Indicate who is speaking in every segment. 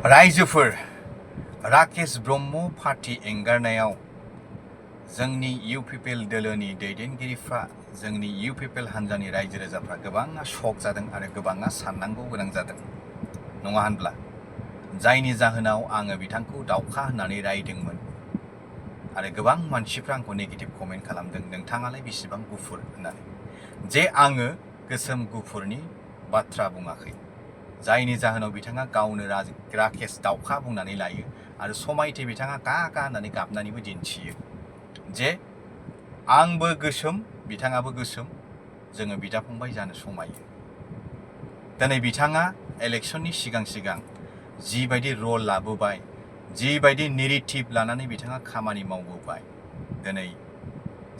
Speaker 1: रायजोफोर राकेश ब्रह्म पार्टी एंगारनायाव जोंनि इउपिपिएल दोलोनि दैदेनगिरिफ्रा जोंनि इउपिपिएल हान्जानि रायजो राजाफ्रा गोबाङा शक जादों आरो गोबाङा साननांगौ गोनां जादों नङा होनब्ला जायनि जाहोनाव आङो बिथांखौ दावखा होननानै रायदोंमोन आरो गोबां मानसिफ्रा आंखौ नेगेटिभ कमेन्ट खालामदों नोंथाङालाय बेसेबां गुफुर होननानै जे आङो गोसोम गुफुरनि बाथ्रा बुङाखै जायनि जाहोनाव बिथाङा गावनो राकेश दावखा बुंनानै लायो आरो समायथे बिथाङा गा होननानै गाबनानैबो दिन्थियो जे आंबो गोसोम बिथाङाबो गोसोम जोङो बिदा फंबाय जानो समायो दिनै बिथाङा इलेक्शननि सिगां जिबायदि रल लाबोबाय जिबायदि नेरेटिभ लानानै बिथाङा खामानि मावबोबाय दिनै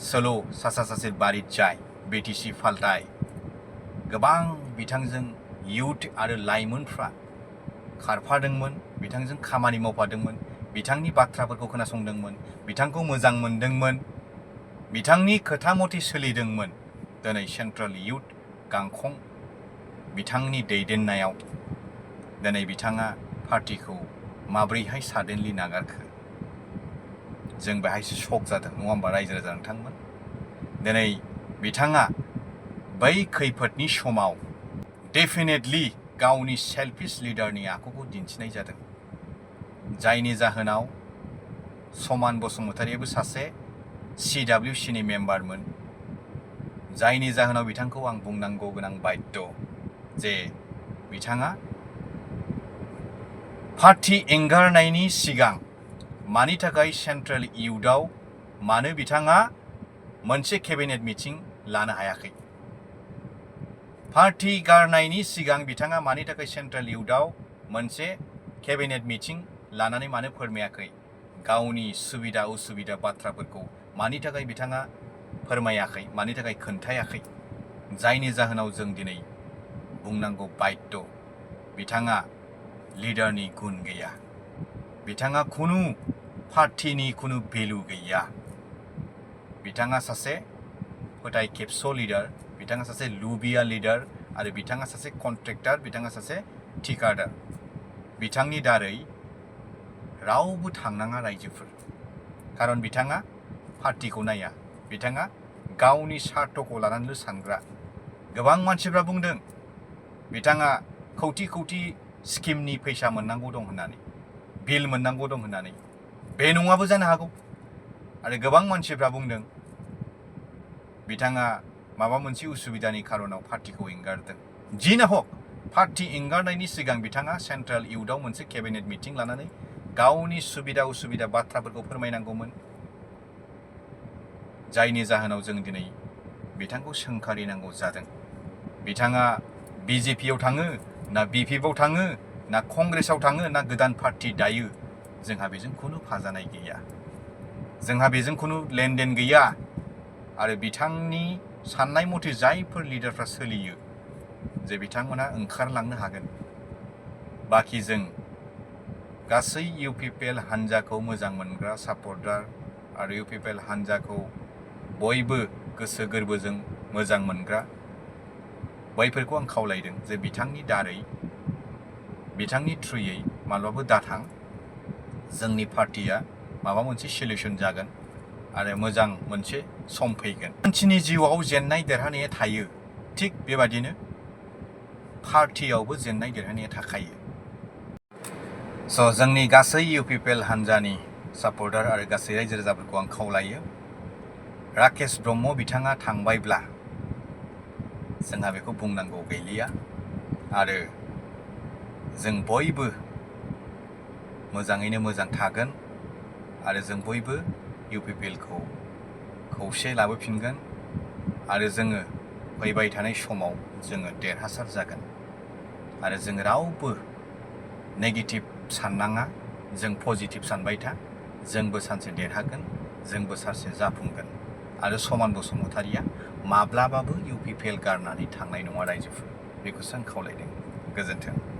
Speaker 1: सोलो सासे बारिजाय बिटिसि फाल्थाय गोबां बिथांजों इउथ आरो लाइमोनफ्रा खारफादोंमोन बिथांजों खामानि मावफादोंमोन बिथांनि बाथ्राफोरखौ खोनासंदोंमोन बिथांखौ मोजां मोनदोंमोन बिथांनि खोथा मथे सोलिदोंमोन दिनै सेन्ट्रेल इउथ गांखं बिथांनि दैदेननायाव दिनै बिथाङा पार्टिखौ माब्रैहाय साडेनलि नागारखो जों बेहायसो शक जादों नङा होमबा रायजो राजा नोंथांमोन दिनै बिथाङा बै खैफोदनि समाव डेफिनेटलि गावनि सेल्फिश लिडारनि आखुखौ दिन्थिनाय जादों जायनि जाहोनाव समान बसुमतारियाबो सासे CWCनि मेम्बारमोन जायनि जाहोनाव बिथांखौ आं बुंनांगौ गोनां बाध्य जे बिथाङा पार्टी एंगारनायनि सिगां मानि थाखाय सेन्ट्रेल इउथआव मानो बिथाङा मोनसे केबिनेट मिटिं लानो हायाखै पार्टी गारनायनि सिगां बिथाङा मानि थाखाय सेन्ट्रेल इउथआव मोनसे केबिनेट मिटिं लानानै मानो फोरमायाखै गावनि सुबिदा उसुबिदा बाथ्राफोरखौ मानि थाखाय बिथाङा फोरमायाखै मानि थाखाय खोन्थायाखै जायनि जाहोनाव जों दिनै बुंनांगौ बाध्य बिथाङा लिडारनि गुन गैया बिथाङा खुनु पार्टीनि खुनु भेलु गैया बिथाङा सासे फोथाय खेबस' लिडार बिथाङा सासे लुबिया लिडार आरो बिथाङा सासे कन्ट्रेक्टर बिथाङा सासे ठिकादार बिथांनि दारै रावबो थांनाङा रायजोफोर खारन बिथाङा पार्टीखौ नाया बिथाङा गावनि स्वार्थखौ लानानैल' सानग्रा गोबां मानसिफ्रा बुंदों बिथाङा खौटि स्किमनि फैसा मोननांगौ दं होननानै बिल मोननांगौ दं होननानै बे नङाबो जानो हागौ आरो गोबां मानसिफ्रा बुंदों बिथाङा माबा मोनसे उसुबिदानि खारनाव पार्टीखौ एंगारदों जि ना हक पार्टी एंगारनायनि सिगां बिथाङा सेन्ट्रेल इउथआव मोनसे केबिनेट मिटिं लानानै गावनि सुबिदा उसुबिदा बाथ्राफोरखौ फोरमायनांगौमोन जायनि जाहोनाव जों दिनै बिथांखौ सोंखारिनांगौ जादों बिथाङा BJPआव थाङो ना BPPआव थाङो ना कंग्रेसआव थाङो ना गोदान पार्टी दायो जोंहा बेजों खुनु फाजानाय गैया जोंहा बेजों खुनु लेनदेन गैया आरो बिथांनि साननाय मथे जायफोर लिडारफ्रा सोलियो जे बिथांमोना ओंखारलांनो हागोन बाखि जों गासै इउपिपिएल हान्जाखौ मोजां मोनग्रा सापर्टार आरो इउपिपिएल हान्जाखौ बयबो गोसो गोरबोजों मोजां मोनग्रा बैफोरखौ आं खावलायदों जे बिथांनि दारै बिथांनि थ्रुयै माब्लाबाबो दाथां जोंनि पार्टीया माबा मोनसे सल्युसन जागोन आरो मोजां मोनसे सम फैगोन मानसिनि जिउआव जेननाय देरहानाया थायो थिग बेबादिनो पार्टीयावबो जेननाय देरहानाया थाखायो जोंनि गासै इउपिपिएल हान्जानि सापर्टार आरो गासै रायजो राजाफोरखौ आं खावलायो राकेश ब्रह्म बिथाङा थांबायब्ला जोंहा बेखौ बुंनांगौ गैलिया आरो जों बयबो मोजाङैनो मोजां थागोन आरो जों बयबो इउपिपिएलखौ खौसे लाबोफिनगोन आरो जोङो फैबाय थानाय समाव जोङो देरहासार जागोन आरो जों रावबो नेगेटिभ साननाङा जों पजिटिभ सानबाय था जोंबो सानसे देरहागोन जोंबो सानसे जाफुंगोन आरो समान बसुमतारिया माब्लाबाबो इउपिपिएल गारनानै थांनाय नङा रायजोफोर बेखौसो आं खावलायदों गोजोन्थों